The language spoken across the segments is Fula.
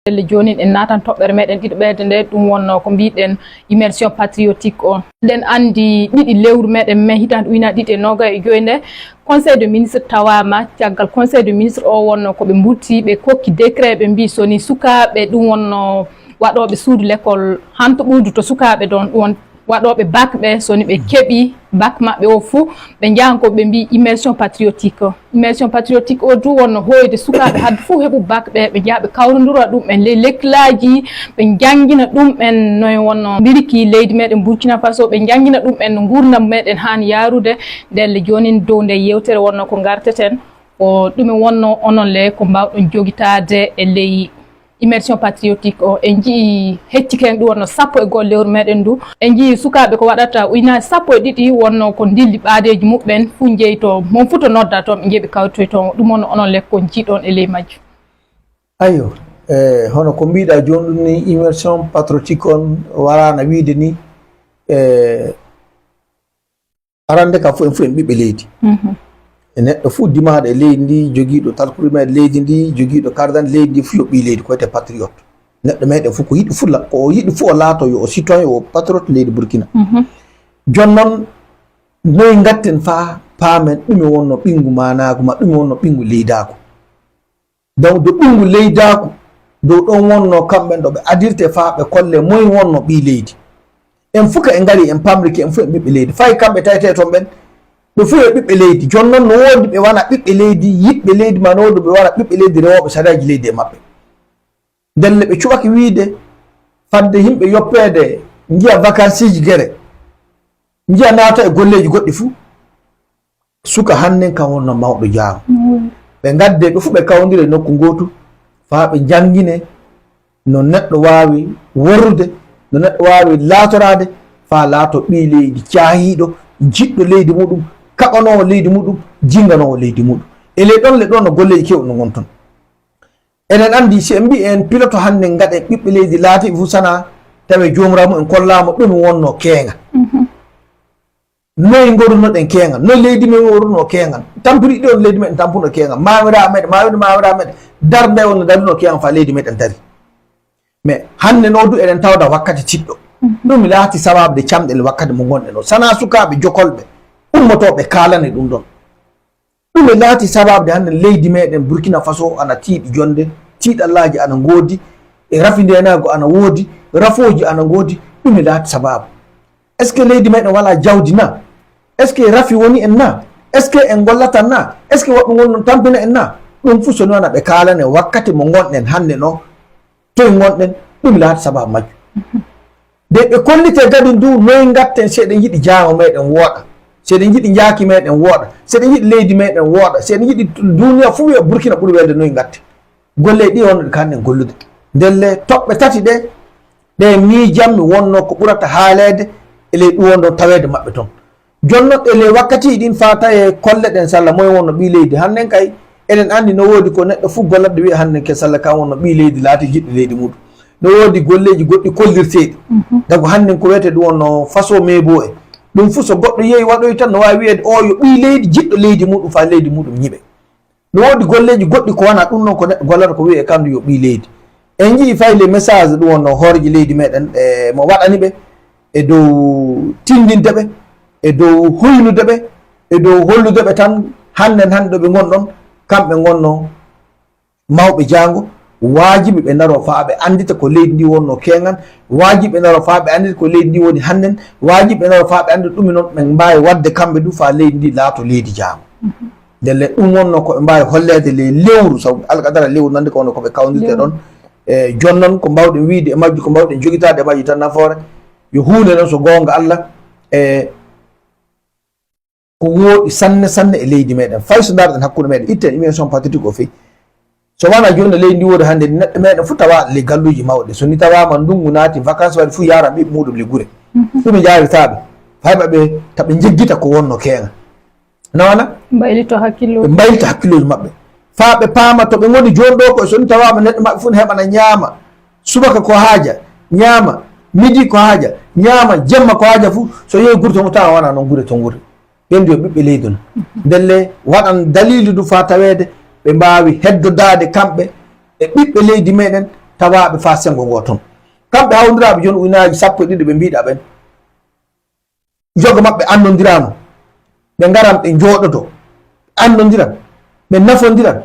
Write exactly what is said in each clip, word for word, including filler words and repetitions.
Ndelle jooni en naatan toɓɓere meɗen ɗiɗo ɓeyde nde, ɗum wonno ko mbiɗen immersion patriotique o. Eɗen anndi ɗiɗi lewru meɗen mai hitaande ujunaaji ɗiɗi e noogay e joy nde, Conseil de ministre tawaama. Caggal Conseil de ministre o wonno ko ɓe mburti, ɓe kokki décret, ɓe mbi so ni sukaaɓe, ɗum wonno waɗooɓe suudu l'école hanto ɓuudu to sukaaɓe ɗon, ɗum won waɗooɓe bac ɓe, so ni ɓe keɓi bac maɓɓe o fuu, ɓe njahan ko ɓe mbi immersion patriotique. Immersion patriotique o du wonno hoyde sukaaɓe hadde fuu heɓu bac ɓe, ɓe njaha ɓe kawrondira ɗum en ley lekkilaaji, ɓe njanngina ɗum en noye wonno mbirki leydi meɗen Burkina Faso, ɓe njanngina ɗum en no nguurndam meɗen haani yaarude. Ndelle joonin dow nde yewtere wonno ko ngarteten, ko ɗume wonno onon le ko mbawɗon jogitaade e ley immersion patriotique o? En njii heccike en ɗum wonno sappo e go'o lewru meɗen ndu. En njii sukaaɓe ko waɗata ujunaaji sappo e ɗiɗi wonno ko ndilli ɓaadeeji muɓɓen fuu njeyi to mon fuu to nodda toon ɓe njeyi ɓe kawtoy toon. Ɗum wonno onon le ko njiiɗon e ley majjum? Ayo, e hono ko mbiɗa jooni ɗum ni, immersion patriotique on waraana wiide ni, e arande ka fof en fof en ɓiɓɓe leydi. E neɗɗo fof dimaaɗo e leydi ndi, jogiiɗo talkurimeɗe leydi ndi, jogiiɗo carte d'identité leydi ndi, fof yo ɓii leydi, ko wiyetee patriote. Neɗɗo meɗen fof ko yiɗi fof la-, ko o yiɗi fof o laato yo o citoyen, o patriote leydi Burkina. Jooni noon, noy ngatten faa paamen ɗume wonno ɓinngu maanaagu ma ɗume wonno ɓinngu leydaagu. Donc, do ɓinngu leydaagu dow ɗon wonno kamɓen ɗo ɓe adirte faa ɓe kolle moy wonno ɓii leydi. En fof ka en ngari en pamrike en fof en ɓiɓɓe leydi. Fay kamɓe tawetee toon ɓen, ɓe fof e ɓiɓɓe leydi. Jooni noon no woodi ɓe wona ɓiɓɓe leydi, yiɗɓe leydi, ma no woodi ɓe wona ɓiɓɓe leydi rewooɓe sariyaaji leydi e maɓɓe. Ndelle ɓe cuɓake wiide fadde yimɓe yoppeede njiya vacanceeji gere, njiya naata e golleeji goɗɗi fof. Suka hannden kan wonno mawɗo jaango. Ɓe ngadde ɓe fof ɓe kawndira e nokku ngootu faa ɓe njanngine no neɗɗo waawi worrude, no neɗɗo waawi laatoraade faa laato ɓii leydi caahiiɗo, jiɗɗo leydi muɗum, kaɓanoowo leydi muɗum, jinnganoowo leydi muɗum. E ley ɗon le ɗon no golleeji keewɗi no ngon ton. Eɗen anndi si en mbii en piloto hannden ngaɗen ɓiɓɓe leydi laatiiɓe fof sanaa tawee joomiramu en kollaama ɗum wonno keenga. Noy ngorunoɗen keengan? Noy leydi men ngoruno keengan? Tampiri ɗi on leydi meɗen tampuno keengan. Maawira meɗen, maawira maawira meɗen. Darnde on no darino keengan faa leydi meɗen dari. Mais hannde no du eɗen tawda wakkati tiɗɗo. Ɗum laati sababu de camɗel wakkati mo ngonɗen o. Sanaa sukaaɓe jokolɓe ummotooɓe kaalane ɗum ɗon. Ɗume laati sababu de hannde leydi meɗen Burkina Faso ana tiiɗi jonnde, tiiɗallaaji ana ngoodi, e rafi ndeenaagu ana woodi, rafooji ana ngoodi, ɗume laati sababu? Est-ce que leydi meɗen walaa jawdi na? Est-ce que rafi woni en na? Est-ce que en ngollata na? Est-ce que woɓɓe ngol non tampina en na? Ɗum fof so noon aɓe kaalane wakkati mo ngonɗen hannde no, toye ngonɗen, ɗum laati sababu majjum. De ɓe kollite kadi ndu noye ngatten si eɗen yiɗi jaango meɗen wooɗa, si eɗen yiɗi njaaki meɗen wooɗa, si eɗen yiɗi leydi meɗen wooɗa, si eɗen yiɗi duniya fof wiya Burkina ɓuri welde noye ngatten. Golle ɗi wonno ɗi kannen gollude. Ndelle toɓɓe tati ɗe, ɗe miijammi wonno ko ɓurata haaleede e ley ɗum wonno taweede maɓɓe toon. Jooni noon e ley wakkatiiji ɗin faa tawee kolleɗen salla moye wonno ɓii leydi. Hannden kay eɗen anndi no woodi ko neɗɗo fof gollatɗo wiya hannden ke salla kan wonno ɓii leydi laati jiɗɗo leydi muɗum. No woodi golleeji goɗɗi kollirteeɗi. Dago hannden ko wiyetee ɗum wonno façon meebo e. Ɗum fof so goɗɗo yehi waɗoyi tan no waawi wiyeede o yo ɓii leydi jiɗɗo leydi muɗum faa leydi muɗum ñiɓe. No woodi golleeji goɗɗi ko wonaa ɗum noon ko neɗɗo gollata ko wiyee kamɗum yo ɓii leydi. En njii fay le message ɗum wonno hooreejo leydi meɗen e mo waɗani ɓe e dow tinndinde ɓe, e dow huynude ɓe, e dow hollude ɓe tan hannden hannde ɗo ɓe ngon ɗon, kamɓe ngonno mawɓe jaango, waajibi ɓe ndaroo faa ɓe anndita ko leydi ndi wonno keengan, waajibi ɓe ndaroo faa ɓe anndita ko leydi ndi woni hannden, waajibi ɓe ndaroo faa ɓe anndita ɗum noon ɓe mbaawi waɗde kamɓe du faa leydi ndi laato leydi jaango. Ndelle ɗum wonno ko ɓe mbaawi holleede le lewru, sabu alqadara lewru nande ko wonno ko ɓe kawndirte ɗon. E jooni noon ko mbaawɗen wiide e majju, ko mbaawɗen jogitaade e majju tan nafoore, yo huunde noon so goonga Alla e ko wooɗi sanne sanne e leydi meɗen. Fay so ndaarɗen hakkunde meɗen, itten immersion patriotique o fey. So wonaa jooni no leydi ndi woodi hannde, neɗɗo meɗen fof tawa le galluuji mawɗi. So ni tawaama ndunngu naati, vacances waɗi fof yaara ɓiɓɓe muɗum le gure. Ɗum e jaaritaaɓe. Fay maɓɓe taɓe njeggita ko wonno keenga. Nawana? Mbaylito hakkillo. Ɓe mbaylita hakkillooji maɓɓe. Faa ɓe paama to ɓe ngoni jooni ɗo ko so ni tawaama neɗɗo maɓɓe fof ne heɓana ñaama. Subaka ko haaja, ñaama. Midi ko haaja, ñaama. Jemma ko haaja fof. So yehi gure to mo tawa wonaa noon gure to gure. Ɓen yo ɓiɓɓe leydi no. Ndelle waɗan daliilu du faa taweede ɓe mbaawi heddodaade kamɓe e ɓiɓɓe leydi meɗen, tawaaɓe faa senngo ngoo toon. Kamɓe hawndiraɓe jooni ujunaaji sappo e ɗiɗi ɓe mbiɗa ɓen, yoga maɓɓe annondiraano, ɓe ngaran ɓe njooɗodo, ɓe annondiran, ɓe nafondiran,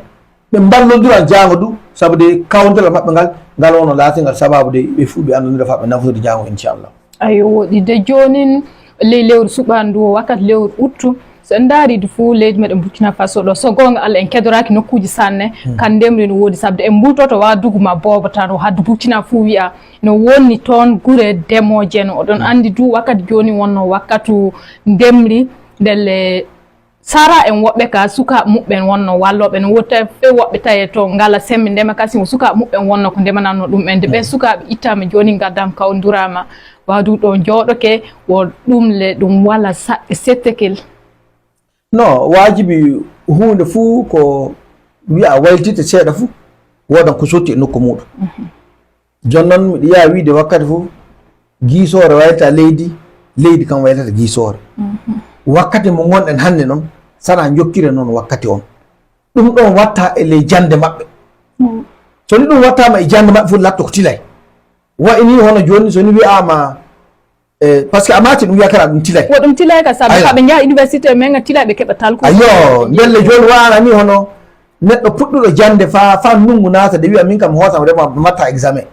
ɓe mballondiran jaango du, sabu de kawndalal maɓɓe ngal, ngal wono laatingal sababu de ɓe fuu ɓe annondira faa ɓe nafondira jaango, inchallah. Ayo, woɗɗi de joonin, ley lewru suɓaandu ndu, wakkati lewru uttu, so en ndaari du fuu leydi meɗen Burkina Faso ɗo, so goonga Allah en kedoraaki nokkuuji sanne, kan ndemri no woodi, sabu de en mbultoto waadugu ma boobo tan, o haddu Burkina fuu wi'a, no wonni toon gure demooje no. Oɗon anndi du wakkati jooni wonno wakkatu ndemri, ndelle sara en woɓɓe ka sukaaɓe muɓɓen wonno wallooɓe no woodi tawi few woɓɓe tawi to ngala sembe ndema kasi o sukaaɓe muɓɓen wonno ko ndemananno ɗum en. De ɓe sukaaɓe ittaama jooni ngaddam kaw nduraama. Waadu ɗo jooɗoke wo ɗum le ɗum wala saɗɗe settekel. No waajibi huunde fuu ko wi'a waylitite seeɗa fuu, woodan ko sotti e nokku muuɗum. Jooni noon miɗo yiya wiide wakkati fof giisoore waylata leydi, leydi kam waylata giisoore. Wakkati mo ngonɗen hannde noon, sana jokkire noon wakkati on. Ɗum ɗon watta e ley jannde maɓɓe. So ni ɗum wattaama e jannde maɓɓe fof latto ko tilay. Wayi ni hono jooni so ni wiyaama, eh, parce que a maati ɗum wiya kala ɗum tilay. Wo ɗum tilay ka sabu ka ɓe njaha université men nga tilay ɓe keɓa talko. Ayo, ndelle jooni waana ni hono neɗɗo puɗɗuɗo jannde fa, fa ndunngu naata de wiya min kam hoosam rema mi watta examen.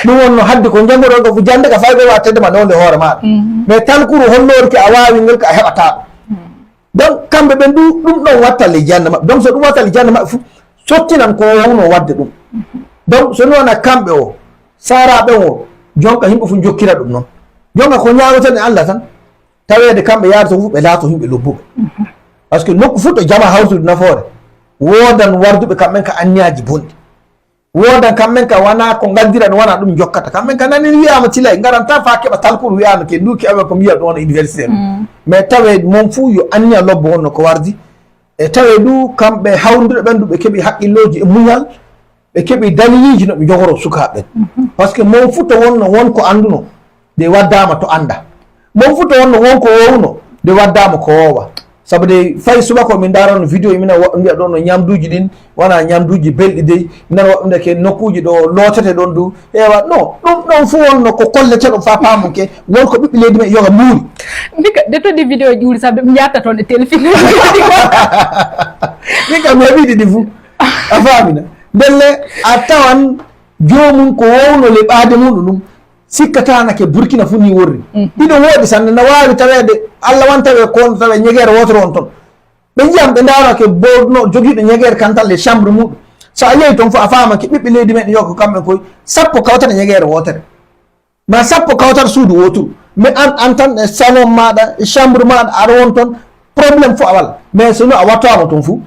Ɗum wonno hadde ko njanngoɗon ko jannde ka fayde wa tedde ma ɗon le hoore maɗa. Mais talkuru holloori ke a waawi ngel ka a heɓata ɗum. Donc kamɓe ɓen du ɗum ɗon watta le jannde maɓɓe. Donc so ɗum watta le jannde maɓɓe fof sottinan ko wowno wadde ɗum. Donc so ni wona kamɓe o, saraɓe o, jonka yimɓe fof jokkira ɗum noon. Jonka ko ñaagoten e Allah tan, taweede kamɓe yaade to fof ɓe laato yimɓe lobbuɓe. Parce que nokku fof to jama hawtude nafoore, woodan warduɓe kamɓen ka anniyaji bonɗi. Woodan kamɓen ka wona ko ngaddiran wona ɗum jokkata. Kamɓen ka nani wiyaama tilay, ngaran tan fa keɓa talkuru wiyaama ke nduki awa ko mbiya ɗum wona université. Mais tawe mon fof yo anniya lobbo wonno ko wardi. E tawe du kamɓe hawrude ɓen du ɓe keɓi haqqillooji e muñal, ɓe keɓi daliliiji no ɓe jogoro sukaaɓe ɓen. Parce que mon fof to wonno won ko annduno, ɗe waddaama to annda. Mon fof to wonno won ko wowno, ɗe waddaama ko woowa. Sabu de fay subaka o min ndaarano vidéo, mina woɓɓe mbiya ɗon no ñamduuji ɗin, wona ñamduuji belɗi dey. Minana woɓɓe mbiya ke nokkuuji ɗo lootete ɗon du. Ewa, non, ɗum ɗon fof wonno ko kollete ɗum fa paamun ke, won ko ɓiɓɓe leydi men yoga muuri. Ndika, de to ɗi vidéo ƴuuri sabu mi yatta toon e téléfilm. Min kam mi heɓiɗi ɗi fof. A faamina? Ndelle a tawan joomum ko wowno le ɓaade mum ɗum. Sikkataanake Burkina fof ni worri. Ɗiɗo wooɗi sanne, na waawi taweede, Allah wan tawe ko on tawe ñegeere wootere on toon. Ɓe njiyan ɓe ndaarake bowno jogiiɗo ñegeere kantal e chambre muɗum. So a yehi toon fof a faamake ɓiɓɓe leydi men yo ko kamɓe koye sappo kawtata ñegeere wootere. Ma sappo kawtata suudu wooturu. Mais an, an tan e salon maɗa, e chambre maɗa, aɗa won toon, problème fof a wala. Mais so no a wattaama toon fof,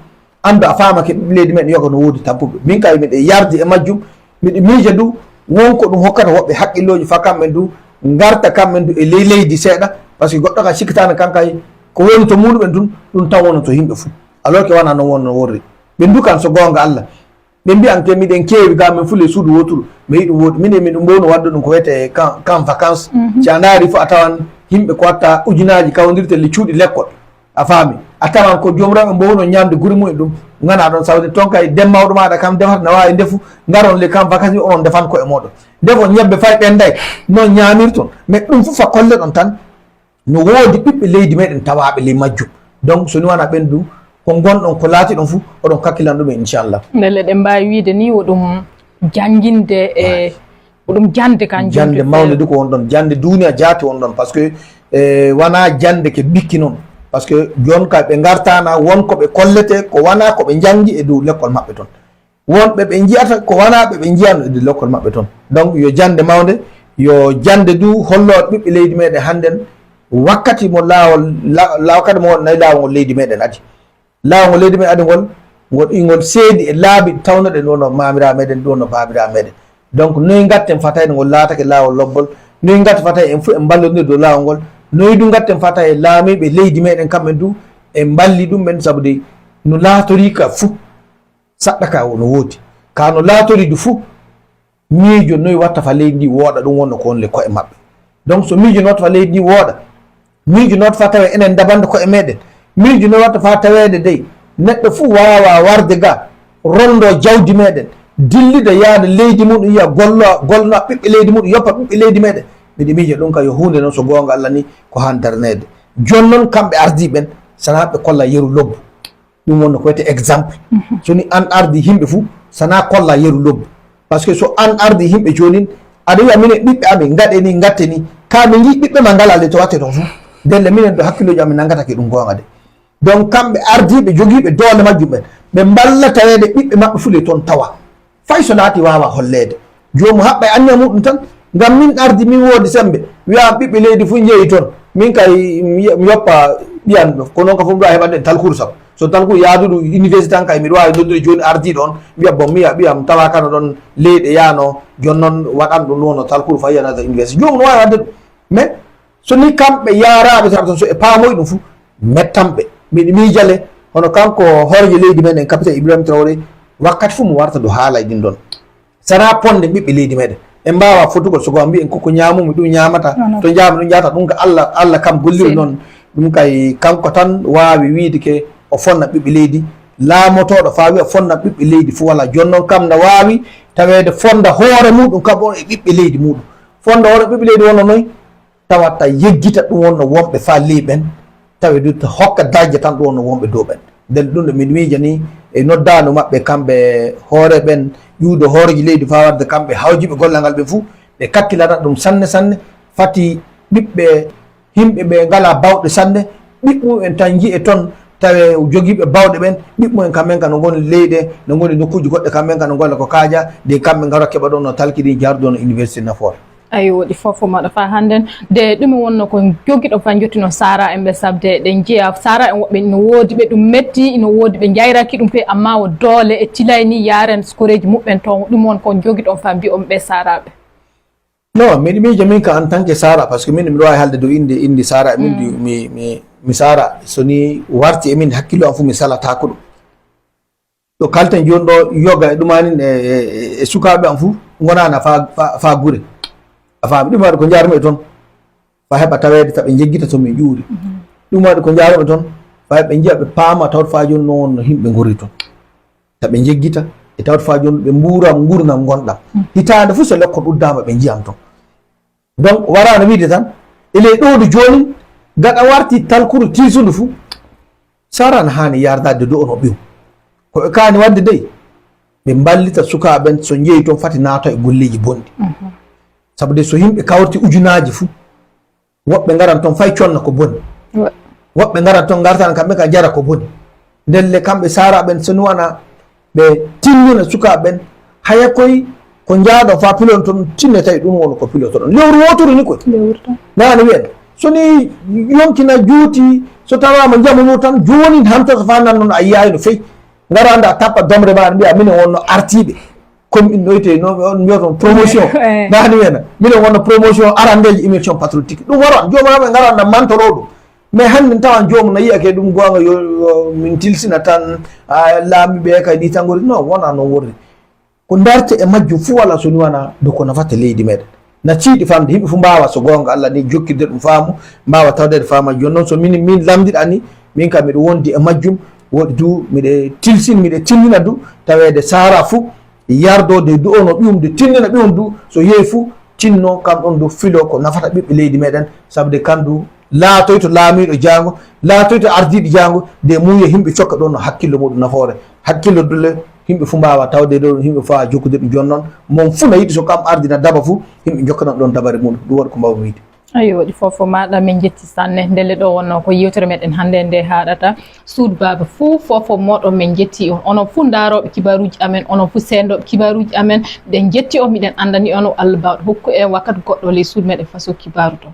anndu a faamake ɓiɓɓe leydi men yoga no woodi tampuɓe. Min kay miɗo yardi e majjum, miɗo miija du, won ko ɗum hokkata woɓɓe haqqillooji fa kamɓe du, ngarta kamɓe du e ley leydi seeɗa, parce que goɗɗo ka sikkataano kan kay ko woni to muɗum en tun, ɗum tan wonno to yimɓe fof. Alors que wona noon wonno worri. Ɓe du kan so goonga Allah. Ɓe mbiyan ke miɗen keewi ga min fof le suudu wooturu. Mi yiɗi woodi. Minen miɗum mbowno wadde ɗum ko wiyetee camp, camp vacances. Si a ndaari fof a tawan yimɓe ko watta ujunaaji kawdirte le cuuɗi lekkol. A faami? A tawan ko joom rewɓe mbowno ñaamde gure mumen ɗum. Ngana ɗon sawde toon kay dem mawɗo maɗa kam defata na waawi ndefu. Ngaron le camp vacances onon defan ko e mooɗon. Defon ñebbe fay ɓenday. Noon ñaamirton. Mais ɗum fof a kolle ɗon tan. No woodi ɓiɓɓe leydi meɗen tawaaɓe ley majjum. Donc so ni wona ɓen du ko ngonɗon ko laatiɗon fof oɗon kakkilan ɗum en inchallah. Ndelle ɗen mbaawi wiide ni wo ɗum jannginde e wo ɗum jannde kan jannde mawnde du ko won ɗon jannde duniya jaati won ɗon parce que e wona jannde ke ɓikki noon parce que jon ka ɓe ngartana won ko ɓe kollete ko wona ko ɓe njanngi e dow lekkol maɓɓe toon. Wonɓe ɓe njiyata ko wona ɓe ɓe njiyano e lekkol maɓɓe toon. Donc yo jannde mawnde, yo jannde du hollo ɓiɓɓe leydi meɗen hannden wakkati mo laawol la- wakkati mo won nayi laawol ngol leydi meɗen adi. Laawol ngol leydi meɗen adi ngol ngol ingol seedi e laabi tawnoɗen ɗo no maamira meɗen ɗo no baabira meɗen. Donc noy ngatten fatayde ngol laatake laawol lobbol, noy ngatten fatay en fof en mballondir dow laawol ngol, noy du ngatten fatay e laamiiɓe leydi meɗen kamɓe du en mballi ɗum ɓen sabu de no laatori ka fof. Saɗɗa ka no woodi ka no laatori du fuu. Miijo noy watta fa leydi ndi wooɗa ɗum wonno ko wonle koye maɓɓe. Donc so miijo no watta fa leydi ndi wooɗa, miijo no watta fa tawe enen dabande koye meɗen. Miijo no watta fa taweede dey neɗɗo fuu waawa warde ga rondo jawdi meɗen. dillida yaada leydi muɗum, yiya gollo, golna ɓiɓɓe leydi muɗum, yoppa ɓiɓɓe leydi meɗen. Miɗo miija ɗum ka yo huunde noon, so goonga Allah ni, ko haan darneede. Jooni noon, kamɓe ardii ɓen, sanaa ɓe kolla yeru lobbu. Ɗum wonno ko wiyetee exemple. So ni aan ardii yimɓe fuu, sanaa kolla yeru lobbu. Parce que so aan ardii yimɓe joonin, aɗa wiya minen ɓiɓɓe amin, ngaɗee ni, ngattee ni. Kaa min njii ɓiɓɓe ma ngalaa le to watte toon fuu. Ndelle minen ɗo hakkillooji amin nanngatake ɗum goonga de. Donc kamɓe ardiiɓe jogiiɓe doole majjum ɓen, ɓe mballa taweede ɓiɓɓe maɓɓe fuu le toon tawa. Fay so laati waawaa holleede. Joomum haɓɓa e anniya muɗum tan, ngam min ardi, min woodi semmbe, wiya ɓiɓɓe leydi fuu njehi toon. Min kay mi mi yoppa ɓiyam ɗo. Ko noon ka fuu mi ɗo heɓande talkuru sabu. So talkuru yaaduɗo université tan kay miɗo waawi noddude jooni ardiiɗo on, wiya bon mi yiya ɓiyam tawa kano ɗon leyɗe yaano, jooni noon waɗan ɗum ɗum no talkuru faa yiyanata université. Joomum no waawi waɗde ɗum. Mais so ni kamɓe yaaraaɓe tan so e paamoy ɗum fuu, mettan ɓe. Miɗo miijale, hono kanko hooreejo leydi men en, capitaine Ibrahima Traoré, wakkati fuu mo warta ɗo haala e ɗin ɗon. Sanaa ponde ɓiɓɓe leydi meɗen. En mbaawaa fotugol so ko mbiyen ko ko ñaamumi ɗum ñaamata, to njaami ɗum njaata, ɗum ko Allah, Allah kam golliri noon. Ɗum kay kanko tan waawi wiide ke o fonna ɓiɓɓe leydi. Laamotooɗo faa wiya fonna ɓiɓɓe leydi fuu walaa. Jooni noon kam na waawi taweede fonda hoore muɗum kam on e ɓiɓɓe leydi muɗum. Fonda hoore ɓiɓɓe leydi wonno noy? Tawata yeggita ɗum wonno wonɓe faa ley ɓen, tawi du ta hokka darja tan ɗum wonno wonɓe dow ɓen. Nden ɗum ɗo min miija ni e noddaandu maɓɓe kamɓe hoore ɓen, ƴuudo hooreeji leydi faa wadde kamɓe hawjiiɓe gollal ngal ɓen fuu, ɓe kakkilana ɗum sanne sanne, fati ɓiɓɓe yimɓe ɓe ngalaa bawɗe sanne, ɓiɓɓe mum en tan njiye toon, tawe jogiiɓe bawɗe ɓen, ɓiɓɓe mum en kamɓe ka no ngoni leyɗe, no ngoni nokkuuji goɗɗe kamɓe ka no ngolla ko kaaja, de kamɓe ngara keɓa ɗon no talki ɗin jaarude ɗon université nafoore. Ayo, waɗi fof fof maɗa faa hannden. De ɗum wonno ko jogiɗo faa jottino Sara en ɓe sabde ɗe njiya Sara en woɓɓe no woodi ɓe ɗum metti, no woodi ɓe njayraki ɗum toy, amma wo doole e tilay ni yaaren skoreeji muɓɓen toon. Ɗum won ko jogiɗon faa mbi'on ɓe Sara ɓe. Non, miɗo miija min ka en tant que Sara, parce que min miɗo waawi haalde dow innde, innde Sara, min du, mi, mi, mi Sara, so ni warti e min hakkillo am fof mi salataako ɗum. Ɗo kalten jooni ɗo yoga e ɗumanin e, e, e, e sukaaɓe am fof ngonaana faa, faa, faa gure. A faami? Ɗum waɗi ko njaarumi e toon. Faa heɓa taweede, taɓe njeggita to min ƴuuri. Ɗum waɗi ko njaarumi e toon. Faa heɓe njiya, ɓe paama, tawta faa jooni noon wonno yimɓe ngori toon. Taɓe njeggita, e tawta faa jooni ɓe mbuura nguurndam ngonɗam. Hitaande fof so lekkol uddaama, ɓe njiyam toon. Donc, waraano wiide tan, e ley ɗowdu jooni, gaɗa warti talkuru tiisundu fof, Sara na haani yardaade dow no ɓiyum. Ko ɓe kaani waɗde dey, ɓe mballita sukaaɓe ɓen so njehi toon fati naata e golleeji bonɗi. Sabu de so yimɓe kawti ujunaaji fof, woɓɓe ngaran toon fay conna ko boni. Woɓɓe ngaran toon ngartan kamɓe ka njara ko boni. Ndelle kamɓe Sara ɓen so nuwana ɓe tinnina sukaaɓe ɓen, haya koy ko njaaɗo faa pilon toon tinne tawi ɗum woni ko piloto ɗon. Lewru wooturu ni koy. Lewru tan. Naani wiyen. So ni yonkina juuti, so tawaama njamu mum tan, joonin hamtata faa nan noon a yiyaay no fey. Ngara nda tappa domre ma, mbiya minen wonno artiiɓe. Comme in ɗoyte, no on mbiyata on promotion. Naani wiyen. Minen wonno promotion arandeeji émission patriotique. Ɗum waran, joomam ɓe ngara na mantoro ɗum. Mais hannde tawan joomum na yiya ke ɗum goonga yo, yo min tilsina tan, a, laamiiɓe kay ɗi tan ngori. Non, wonaa noon worri. Ko ndarte e majjum fuu walaa so ni wanaa dow ko nafata leydi meɗen. Na tiiɗi famde, yimɓe fuu mbaawa so goonga Allah ni jokkirde ɗum faamu, mbaawa tawdeede faamu. Jooni noon so min, min lamndiɗa ni, min kam miɗo wondi e majjum, woɗi du miɗo tilsin, miɗo tindina du, taweede Sara fuu yardoo de du'ono ɓiyum de tindina ɓiyum du, so yehi fuu tinno kam ɗon du filo ko nafata ɓiɓɓe leydi meɗen, sabu de kam du laatoyto laamiiɗo jaango, laatoyto ardiiɗo jaango, de muuyo yimɓe cokka ɗon no hakkillo muɗum nafoore. Hakkillo dulle, yimɓe fuu mbaawa tawde ɗo, yimɓe faa jokkude ɗum jooni noon. Mon fuu na yiɗi so kam ardina daba fuu, yimɓe jokkana ɗon dabare muɗum. Ɗum waɗi ko mbaawmi wiide. Ayo, waɗi fof fof maɗa, min njetti sanne. Ndelle ɗo wonno ko yewtere meɗen hannde nde haaɗata. Suudu baaba fuu, fof fof moɗon min njetti on. Onon fuu ndaarooɓe kibaaruuji amen, onon fuu seenndooɓe kibaaruuji amen, ɗen njetti on, miɗen anndani on Allah baawɗo hokku en wakkati goɗɗo ley suudu meɗen faso kibaaru to.